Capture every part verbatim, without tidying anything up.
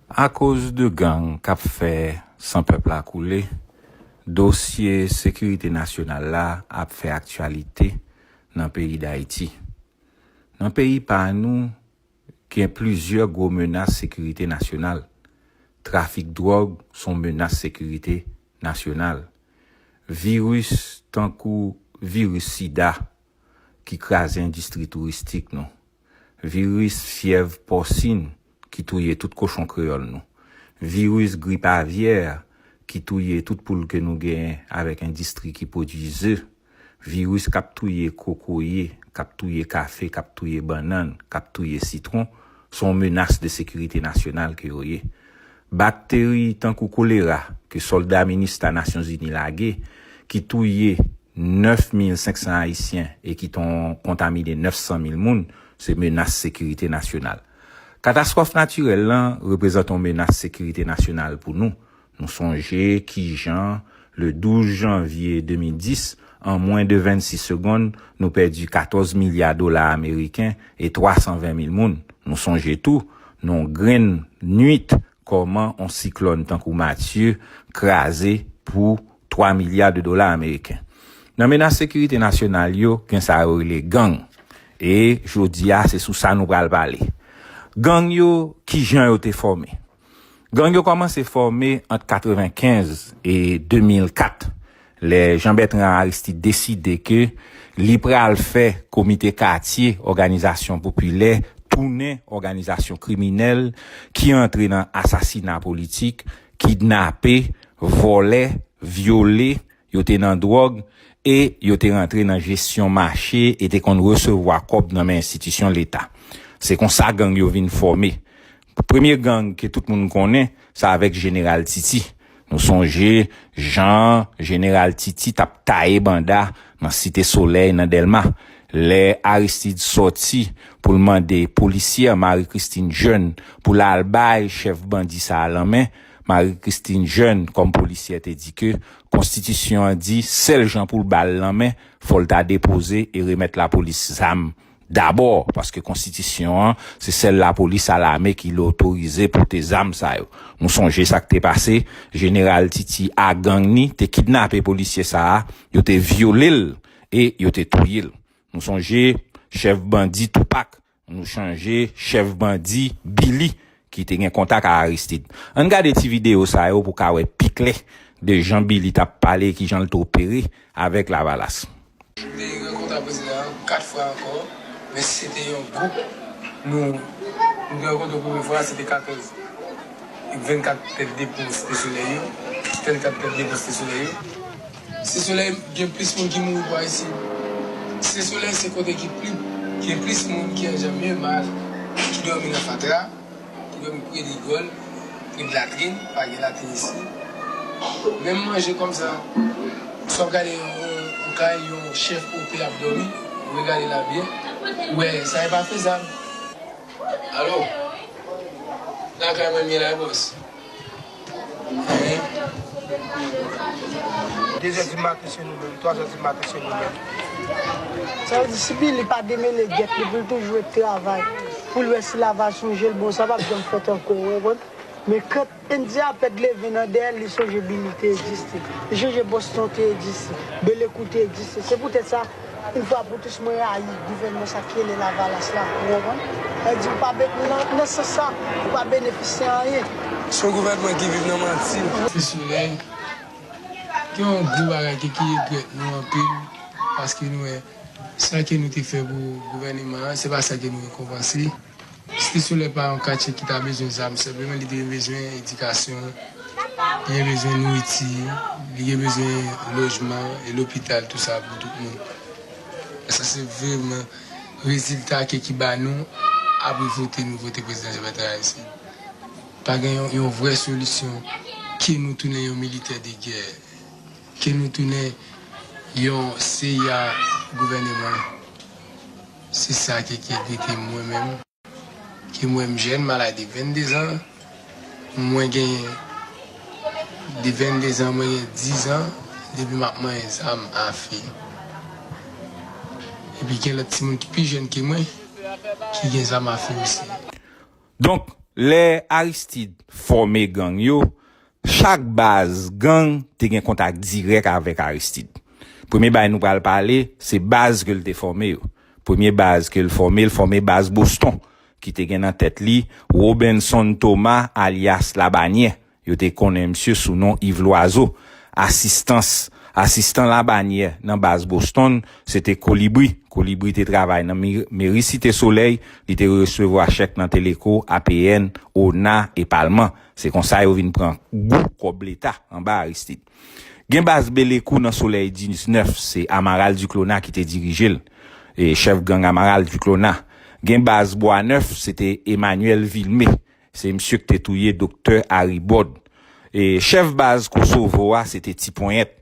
Akoz de gang k ap fè san pèp la koule, dosye sekirite nasyonal la ap fè aktyalite nan peyi Dayiti. Nan peyi pa nou, gen plizyè gwo menas sekirite nasyonal. Trafik dwòg s on menas sekirite nasyonal. Viris tankou viris sida ki kraze endistri touristik nou. Viris fyèv pòsin ki touye tout kochon kreyòl nou. Viris grip avyè ki touye tout poul ke nou genyen avèk endistri ki pwodui ze. Viris k ap touye kokoye, k ap touye kafe, k ap touye bannann, k ap touye sitwon, s on menas de sekirite nasyonal ke yo ye. Bakteri tankou kolera ke sòlda minista Nasyonzini lage, ki touye nèf mil senk san Ayisyen e ki ton kontamine nèf san mil moun, se menas sekirite nasyonal. Katastwòf natirèl lan reprezante yon menas sekirite nasyonal pou nou. Nou sonje kijan, le douz janvye de mil dis, an mwen de vennsis segonn, nou pèdi katòz milya dola ameriken e twa san ven mil moun. Nou sonje tou, nan yon grenn nwit, kòman yon siklòn tankou Matye kraze pou twa milya de dola ameriken. Nan menas sekirite nasyonal yo, gen sa yo rele gang. E jodi a, se sou sa nou pral pale. Gang yo, kijan yo te fòme? Gang yo kòmanse fòme ant katrevenkenz e de mil kat, lè Jean Bertrand Aristide deside ke li pral fè komite katye òganizasyon popilè tounen òganizasyon kriminèl ki antre nan asasina politik, kidnape, vòlè, vyole, yo te nan dwòg e yo te rantre nan jesyon mache e te konn resevwa kòb nan men enstitisyon Leta. Se konsa gang yo vin fòme. Premye gang ke tout moun konnen, se avèk Jeneral Titi. Nou sonje jan Jeneral Titi t ap taye banda nan Site Solèy, nan Dèlma. Lè Aristide sòti pou l mande polisyè Marie Christine Jeune pou l al bay chèf bandi sa a lanmen, Marie Christine Jeune, kòm polisyè, te di ke konstitisyon an di sèl jan pou l ba l lanmen, fò l ta depoze e remèt lapolis zam dabò, paske konstitisyon an, se sèl lapolis a lame ki otorize pote zam sa yo. Nou sonje sa k te pase, Jeneral Titi a gang ni te kidnape polisye sa a, yo te vyole l e yo te touye l. Nou sonje chèf bandi Toupak, nou sonje chèf bandi Billy ki te gen kontak a Aristide. Ann gade ti videyo sa yo pou ka wè pi klè de jan Billy t ap pale e kijan l te opere avèk Lavalas. Te rankontre ak prezidan an kat fwa ankò, men se te yon gwoup. Nou, nou te rankontre premye fwa, se te katòz. Vennkat tèt de pon Site Solèy yo, vennkat tèt de pon Site Solèy yo. Site Solèy gen plis moun ki mouri pou Ayiti. Site Solèy se kote ki pli, gen plis moun ki an janm mal, ki dòmi nan fatra, ki dòmi pre de rigòl, pre de latrin, pa gen latrin isi. Menm manje kòmsa. Si w ap gade yon, yon, yon kay, yon chèf O P ap dòmi, ou regade la byen, ou wè sa e pa fezab. Alo? Lakay mwen m ye la, bòs. Hein? De zè di maten se nou menm, twa zè di maten se nou menm. Sa vle di, si Billy pa demele gèt li pou l toujou ret travay, pou l wè si Lavalas sonje l, bon, sa p ap janm fèt ankò, ou konprann? Men kan Endyè a pèd leve nan dèyè l, li sonje Billy te egziste. Li sonje Boston te egziste. Belekou te egziste. Se poutèt sa, yon fwa pou tous, mwen rayi gouvènman sa ki rele Lavalas la. Ou konprann? Sa vle di, ou pa be-, nan, nan sans sa, ou pa benefisye anyen. Se yon gouvènman ki viv nan manti. Site Solèy, gen yon gwo bagay ke ki regrèt nou anpil, paske nou wè sa ke nou te fè pou gouvènman an, se pa sa ke nou rekonpanse. Site Solèy pa yon katye ki ta bezwen zam, senpleman li te gen bezwen edikasyon, li gen bezwen nouriti, li gen bezwen lojman e lopital, tou sa pou tout moun. E sa se vrèman rezilta ke ki ba nou apre vote nou vote prezidan Jean Bertrand Aristide. Pa gen yon, yon vrè solisyon ke nou tounen yon militè de gè, ke nou tounen yon C I A gouvèneman. Se sa ke, ki enkyete mwen menm. Ke mwen m jèn, m al de vennde zan. Mwen gen de vennde zan, mwen gen diz an depi m ap manyen zam afe. Epi gen lòt timoun ki pi jèn ke mwen ki gen zam afe osi. Donk, Lè Aristide fòme gang yo, chak baz gang te gen kontak dirèk avèk Aristide. Premye bagay nou pral pale, se baz ke l te fòme yo. Premye baz ke l fòme, l fòme baz Boston, ki te gen nan tèt li Robinson Thomas, alyas Labanyè. Yo te konnen misye sou non Yves Loiseau. Asistans, asistan Labanyè nan baz Boston, se te Kolibri. Kolibri te travay nan mi- meri Site Solèy, li te resevwa chèk nan Teleco, A P N, ona e Palman. Se konsa yo vin pran gou kòb leta anba Aristide. Gen baz Belekou nan Solèy diznèf, se Amaral Duclona ki te dirije l. E chèf gang Amaral Duclona. Gen baz Bwa Nèf, se te Emmanuel Vilmé. Se misye ki te touye Doktè Harry Bòd. E chèf baz Kosovo a, se te Ti Ponyèt.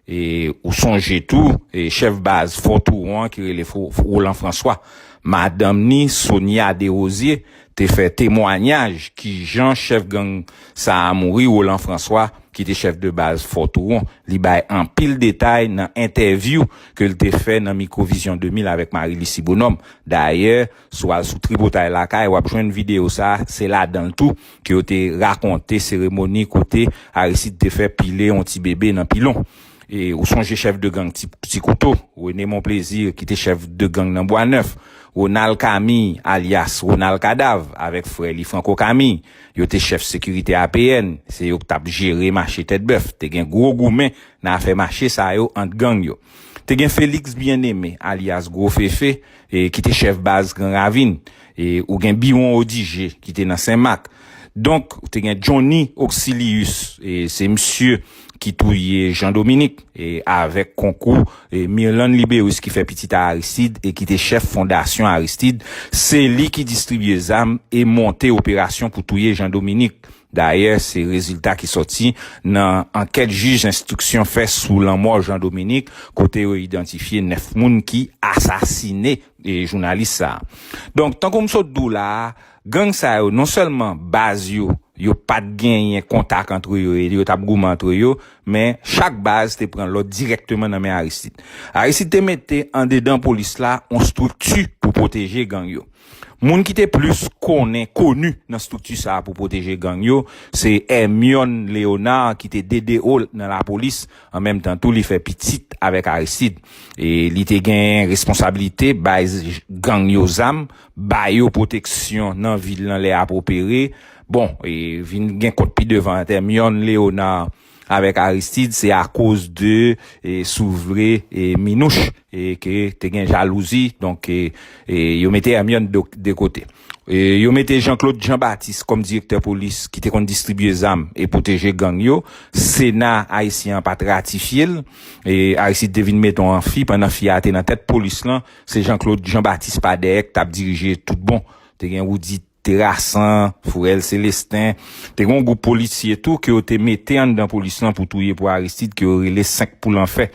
E ou sonje tou, e chèf baz Fò Touwon an ki rele Fo- Roland François. Madanm ni, Sonia Desrosiers, te fè temwayaj kijan chèf gang sa a mouri, Roland François, ki te chèf de baz Fò Touwon. Li bay anpil detay nan entèvyou ke l te fè nan Mikwo Vizyon de mil avèk Marie Lucie Bonhomme. Dayè, si w al sou Tripotay Lakay, w ap jwenn videyo sa a, se ladan l tou ke yo te rakonte seremoni kote Aristide te fè pile yon ti bebe nan pilon. E ou sonje chèf de gang Ti, Ti Kouto, René Monplaisir, ki te chèf de gang nan Bwa Nèf, Ronald Camille, alyas Ronald Kadav, avèk frè li Franco Camille, yo te chèf sekirite A P N, se yo k t ap jere mache Tèt Bèf. Te gen gwo goumen nan afè mache sa yo ant gang yo. Te gen Félix Bien-Aimé, alyas Gwo Fefe, e, ki te chèf baz Gran Ravin. E, ou gen Biwon Odigé, ki te nan Senmak. Donk, ou te gen Johnny Auxilius, e, se misye ki touye Jean Dominique, e, avèk konkou, e, Mirlande Libérus ki fè pitit a Aristide e ki te chèf fondasyon Aristide. Se li ki distribye zam e monte operasyon pou touye Jean Dominique. Dayè, se rezilta ki sòti nan ankèt jij enstriksyon fè sou lanmò Jean Dominique, kote yo idantifye nèf moun ki asasine, e, jounalis sa a. Donk, tankou m sot di w la a, gang sa yo, non sèlman baz yo, yo pa t genyen kontak antre yo e yo t ap goumen antre yo, men chak baz te pran lòd dirèkteman nan men Aristide. Aristide te mete andedan polis la yon estrikti pou pwoteje gang yo. Moun ki te plis konnen, koni nan estrikti sa a pou pwoteje gang yo, se Hermione Léonard ki te D D O nan lapolis, an menm tan tou li fè pitit avèk Aristide. E li te gen responsablite bay gang yo zam, ba yo pwoteksyon nan vil nan lè apwopere. Bon, e vin gen kont pi devan ant Hermione Léonard avèk Aristide, se akoz de, e, si w vle, e, Minouch, e, ke te gen jalouzi, donk, e, e, yo mete Hermione de, de kote. E, yo mete Jean-Claude Jean-Baptiste kòm direktè polis ki te konn distribye zam e pwoteje gang yo. Sena ayisyen an pa t ratifye l. E, Aristide te vin mete yon anfi pandan fi a te nan tèt polis lan. Se Jean-Claude Jean-Baptiste pa dèyè k t ap dirije tout bon. Te gen Roudy Terrassan, Fourel Célestin. Te gen yon gwoup polisye tou ke yo te mete anndan polis lan pou touye pou Aristide, ke yo rele senk pou lanfè.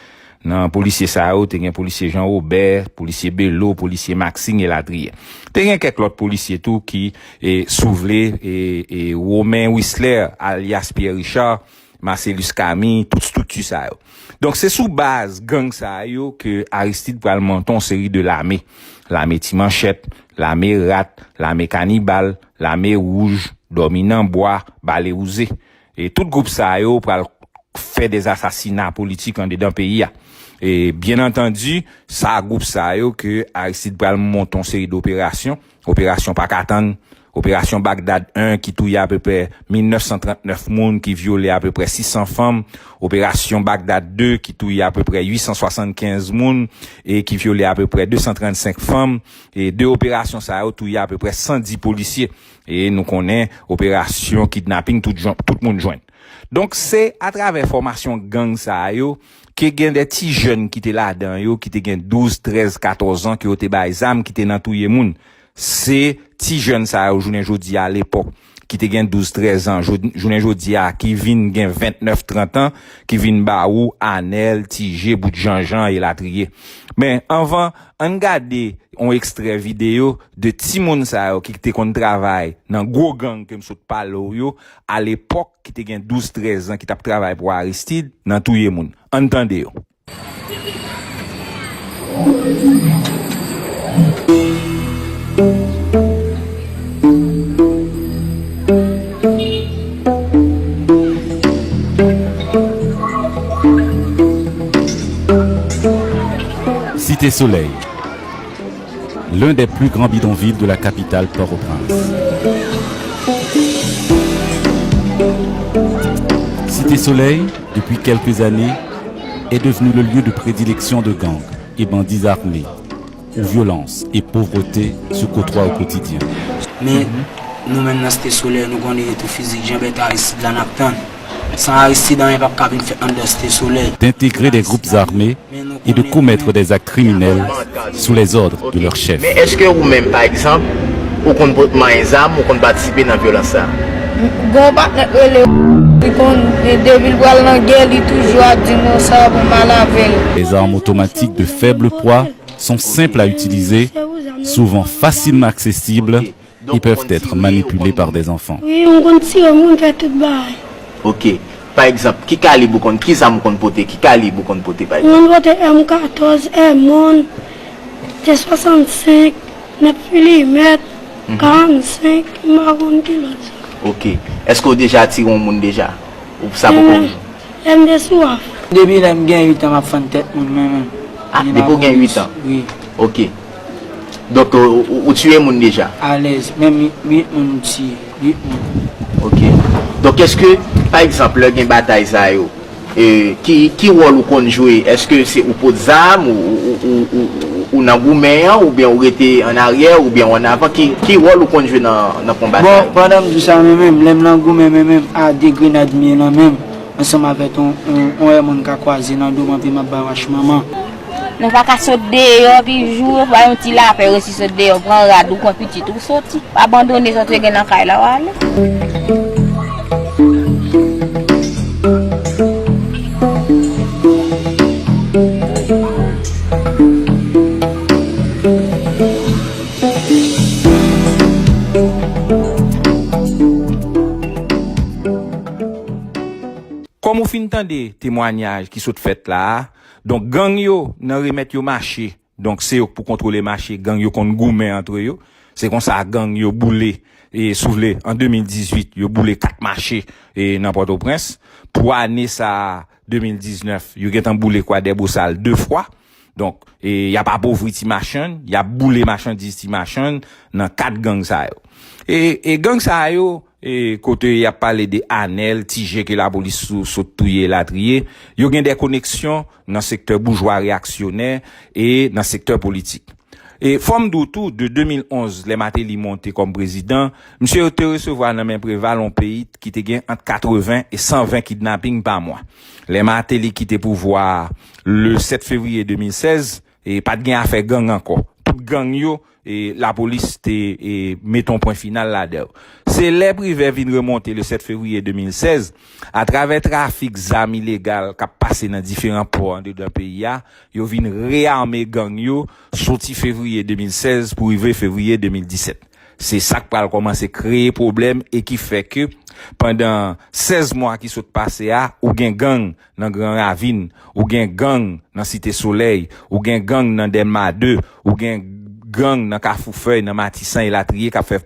Nan polisye sa yo, te gen polisye Jean Robert, polisye Belo, polisye Maxime elatriye. Te gen kèk lòt polisye tou ki, e, si w vle, e, e, Romain Wisler, alyas Pierre Richard, Marcellus Camille, tout estrikti sa yo. Donk, se sou baz gang sa yo ke Aristide pral monte yon seri de lame. Lame Ti Manchèt, lame Rat, lame Kanibal, lame Wouj, Dòmi nan Bwa, Bale Wouze. E tout gwoup sa yo pral fè dèzasasina politik andedan peyi a. E, byen antandi, sa gwoup sa yo ke Aristide pral monte yon seri de operasyon, Operasyon Pakatann, Operasyon Bagdad en ki touye apeprè mil nèf san trant nèf moun, ki vyole apeprè sis san fanm, Operasyon Bagdad de ki touye apeprè uit san swasannkenz moun e ki vyole apeprè de san trannsenk fanm. E de operasyon sa yo touye apeprè san dis polisye. E nou konnen operasyon kidnaping tout, jan- tout moun jwenn. Donk, se atravè fòmasyon gang sa yo ke gen de ti jèn ki te ladan yo, ki te gen douz, trèz, katòz an, ke yo te bay zam, ki te nan touye moun. Se ti jèn sa yo, jounen jodi a, lepòk, ki te gen douz, trèz an, jou- jounen jodi a, ki vin gen ventnèf, trant an, ki vin ba ou Anèl, Ti Je, Bout Janjan, elatriye. Men, anvan, ann gade yon ekstrè videyo de timoun sa yo ki te konn travay nan gwo gang ke m sot pale w yo, alepòk ki te gen douz, trèz an, ki t ap travay pou Aristide nan touye moun. Ann tande yo. Cité Soleil, l'un des plus grands bidonvilles de la capitale Port-au-Prince. Cité Soleil, depuis quelques années, est devenu le lieu de prédilection de gangs et bandits armés, où violence et pauvreté se côtoient au quotidien. Men nou menm nan Site Solèy, nou konnen retou fizik jan bèt Aristid la n ap tann. San Aristid, anyen p ap ka vin fèt anndan Site Solèy. D'intégrer des groupes armés et de commettre des actes criminels sous les ordres de leurs chefs. Men èske ou menm, pa egzanp, ou konn pot manyen zam, ou konn patisipe nan vyolans sa? Gon patnè k rele li konn depi l pral nan gè li toujou ap di m konsa pou m al avè l. Les armes automatiques de faible poids sont simples à utiliser, souvent facilement accessibles et peuvent être manipulées par des enfants. Wi, m konn tire moun, fè tout bagay. Ok. Pa egzanp, ki kalib ou konn, ki zam ou konn pote, ki kalib ou konn pote pa egzanp? Mwen pote M katòz, M on, T swasannsenk, nèf milimèt, karannsenk, m pa konn ki lòt zam. Ok. Èske w deja tire yon moun deja? Ou sa poko vini? Lè m te sou af. Depi lè m gen uit an m ap fann tèt moun mwen menm. Ah, depi w gen uit an? Wi. Ok. Donk ou, ou, ou tiye moun deja? Alèz, menm uit moun m tiye, uit moun. Ok. Donk èske, pa egzanp, lè gen batay sa yo, e, ki, ki wòl ou konn jwe? Èske se ou pot zam, ou, ou, ou, ou, ou, ou nan goumen an, oubyen ou rete an aryè, oubyen ou an avan? Ki, ki wòl ou konn jwe nan, nan konba sa Bon, yo? Pandan m di w sa, mwen menm, lè m nan goumen, mwen menm, a de grenad m ye nan men m, ansanm avèk yon, yon, yon èmòn ka kwaze nan do m, anpi m ap bay wach manman. Nou pa ka sot deyò epi jou yo, bay yon ti lapè, resi sot deyò, pran rad ou, pran pitit ou, soti. Pa abandone sa w te gen nan kay la, w ale. Kòm ou fin tande temwanyaj ki sot fèt la a, donk gang yo nan remèt yo mache, donk se yo k pou kontwole mache, gang yo konn goumen antre yo. Se konsa gang yo boule, e, si w vle, an de mil dizuit, yo boule kat mache, e, nan Pòtoprens. Pou ane sa a, de mil diznèf, yo gentan boule Kwadèbosal de fwa. Donk, e, y ap apovri ti machann, y ap boule machandiz ti machann nan kat gang sa yo. E, e gang sa yo, e, kote y ap pale de Anèl, Ti Je ke lapolis sou, sot touye elatriye, yo gen de koneksyon nan sektè boujwa reyaksyonè e nan sektè politik. E fò m di w tou, de de mil onz, lè Mateli monte kòm prezidan, misye yo te resevwa nan men Preval yon peyi ki te gen ant katreven e san ven kidnaping pa mwa. Lè Mateli kite pouvwa a, le sèt fevriye de mil sèz, e pa t gen afè gang ankò. Tout gang yo, e lapolis te, e, met yon pwen final ladan yo. Se lè Privè vin remonte le sèt fevriye de mil sèz, atravè trafik zam ilegal k ap pase nan diferan pò andedan peyi a, yo vin reyame gang yo soti fevriye de mil sèz pou rive fevriye de mil disèt. Se sa k pral kòmanse kreye pwoblèm e ki fè ke pandan sèz mwa ki sot pase a, ou gen gang nan Gran Ravin, ou gen gang nan Site Solèy, ou gen gang nan Dèlma de, ou gen gang nan Kafou Fèy, nan Matisan elatriye k ap fè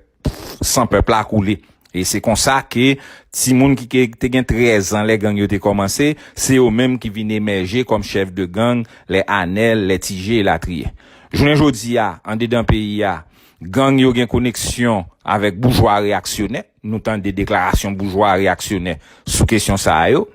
san pèp la koule. E se konsa ke timoun ki ke- te gen trèz an lè gang yo te kòmanse, se yo menm ki vin emèje kòm chèf de gang, lè Anèl, lè Ti Je elatriye. Jounen jodi a, andedan peyi a, gang yo gen koneksyon avèk boujwa reyaksyonè. Nou tande deklarasyon boujwa reyaksyonè sou kesyon sa yo.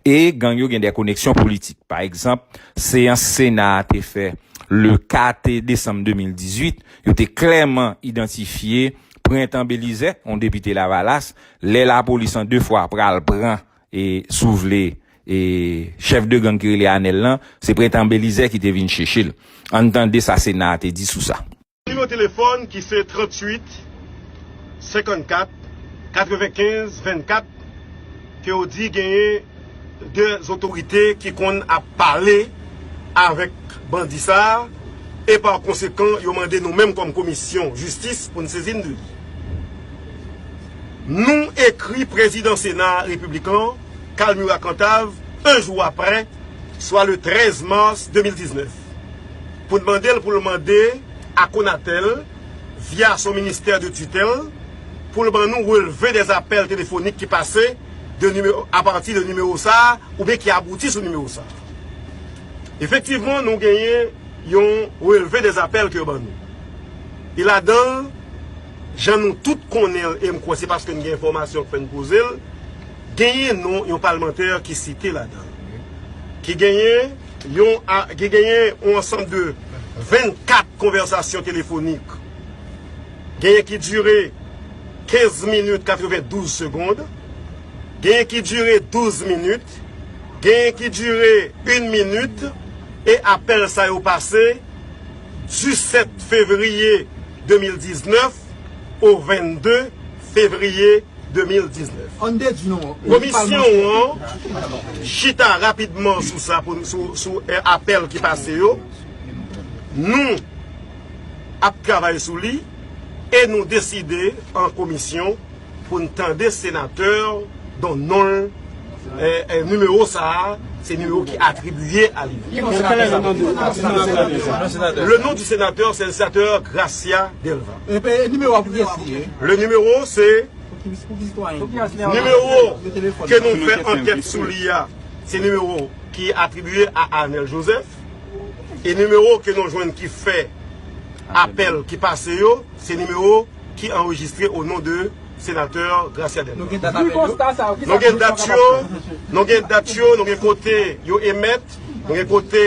E gang yo gen de koneksyon politik. Pa egzanp, seyans Sena a te fè le kat desanm de mil dizuit, yo te klèman idantifye Prentan Belizè, yon depite Lavalas, lè lapolis an de fwa pral pran, e, si w vle, e, chèf de gang ki rele Anèl lan, se Prentan Belizè ki te vin chèche l. Ann tande sa Sena a te di sou sa. Nimewo telefòn ki se tranntuit, senkannkat, katrevenkenz, vennkat, ke yo di genyen de otorite ki konn ap pale avèk bandi sa a, e pa konsekan, yo mande nou menm kòm komisyon jistis pou n sezi n de li. Nou ekri prezidan Sena Repiblik lan, Calmura Cantave, en jou aprè, swa le trèz mas de mil diznèf, pou n mande l pou l mande a Conatel, via son ministè de titèl, pou l ban nou relve dè apèl telefonik ki pase de nimewo, apati de nimewo sa a, oubyen ki abouti sou nimewo sa a. Efektivman, nou genyen yon relve dè apèl ke yo ban nou. E ladan l, jan nou tout konnen l, e m kwè se paske n gen enfòmasyon k fè n poze l, genyen non yon palmantè ki site ladan l. Ki genyen yon, a- ki genyen yon ansanm de vennkat konvèsasyon telefonik. Genyen ki dire kenz minit katrevendouz segond. Genyen ki dire douz minit. Genyen ki dire yon minit. E apèl sa yo pase disèt fevriye de mil diznèf o vennde fevriye de mil diznèf. Komisyon an chita rapidman sou sa, pou, sou, sou, eh, apèl ki pase yo. Nou ap travay sou li e nou deside an komisyon pou n tande senatè dont non l, eh, eh, nimewo sa a, se nimewo ki atribiye a li. Le nom du sénateur, c'est le sénateur Gracia Delva. Le numéro, c'est numéro que nous fait enquête sous l'I A, c'est numéro qui est attribué à Arnel Joseph. E nimewo ke nou jwenn ki fè apèl ki pase yo, se nimewo ki anrejistre o non de senatè Gracia Delva. Nou gen dat yo, nou gen dat yo, nou gen kote yo emèt, nou gen kote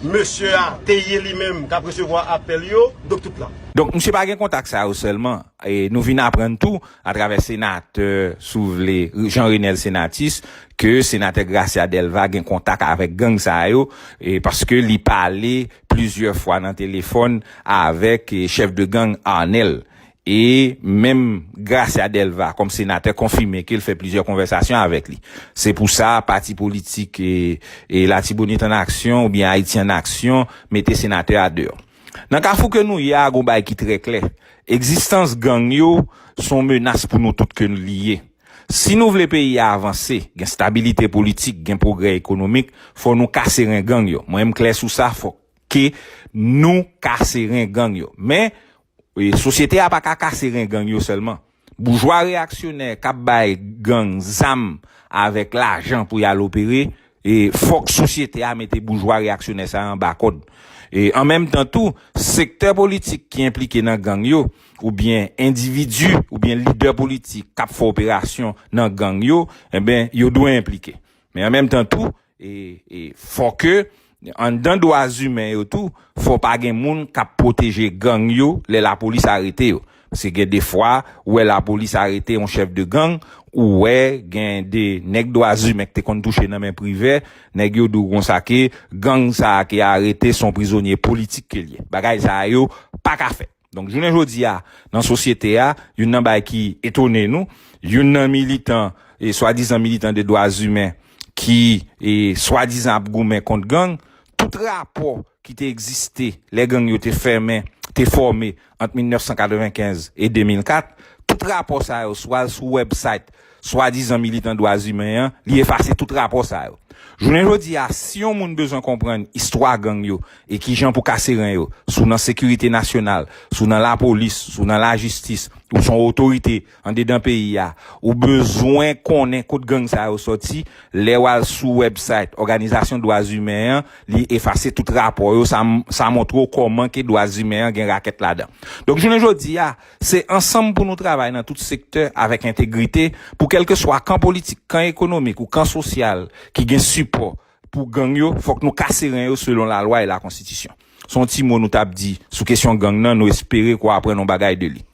mesye a te ye li menm k ap resevwa apèl yo, donk tout la. Donk, misye pa gen kontak sa yo sèlman. E nou vin aprann tou, atravè senatè, si w vle, Jean Renel Senatus, ke senatè Gracia Delva gen kontak avèk gang sa yo, e paske li pale plizyè fwa nan telefòn avèk, e, chèf de gang Arnel. E menm Gracia Delva, kòm senatè, konfime ke l fè plizyè konvèsasyon avèk li. Se pou sa, pati politik, e, e Latibonit an Aksyon oubyen Ayiti an Aksyon mete senatè a deyò. Nan kafou ke nou ye a, gon bagay ki trè klè. Egzistans gang yo se yon menas pou nou tout ke li ye. Si nou vle peyi a avanse, gen stabilite politik, gen pwogrè ekonomik, fò nou kase ren gang yo. Mwen, m klè sou sa, fò ke nou kase ren gang yo. Men, e, sosyete a pa ka kase ren gang yo sèlman. Boujwa reyaksyonè k ap bay gang zam avèk lajan pou y al opere, e fòk sosyete a mete boujwa reyaksyonè sa yo anba kòd. E an menm tan tou, sektè politik ki enplike nan gang yo, oubyen endividi, oubyen lidè politik k ap fè operasyon nan gang yo, enben, yo dwe enplike. Men an menm tan tou, e, e fò ke anndan dwa imen yo tou, fò pa gen moun k ap pwoteje gang yo lè lapolis arete yo. Paske gen de fwa, ou wè lapolis arete yon chèf de gang, ou wè gen de nèg dwa imen ki te konn touche nan men Privè, nèg yo di w konsa ke gang sa a ki arete se yon prizonye politik ke l ye. Bagay sa yo pa ka fèt. Donk, jounen jodi a, nan sosyete a, youn nan bagay ki etone nou, youn nan militan, e swadizan militan de dwa imen ki, e swadizan ap goumen kont gang, tout rapò ki te egziste lè gang yo te fèmen, te fòme ant mil nèf san katrevenkenz e de mil kat, tout rapò sa yo, swa sou website swadizan militan dwa imen an, li efase tout rapò sa yo. Jounen jodi a, si yon moun bezwen konprann istwa gang yo e kijan pou kase ren yo, si w nan sekirite nasyonal, si w nan lapolis, si w nan lajistis, ou se yon otorite andedan peyi a, ou bezwen konnen kot gang sa yo sòti, lè w al sou website Òganizasyon Dwa Imen an, li efase tout rapò yo, sa, sa montre w kòman ke dwa imen an gen rakèt ladan. Donk, jounen jodi a, se ansanm pou nou travay nan tout sektè avèk entegrite, pou kèlkeswa kan politik, kan ekonomik ou kan sosyal ki gen sipò pou gang yo, fòk nou kase ren yo selon lalwa e lakonstitisyon. Se yon ti mo nou t ap di sou kesyon gang nan, nou espere ke w aprann yon bagay de li.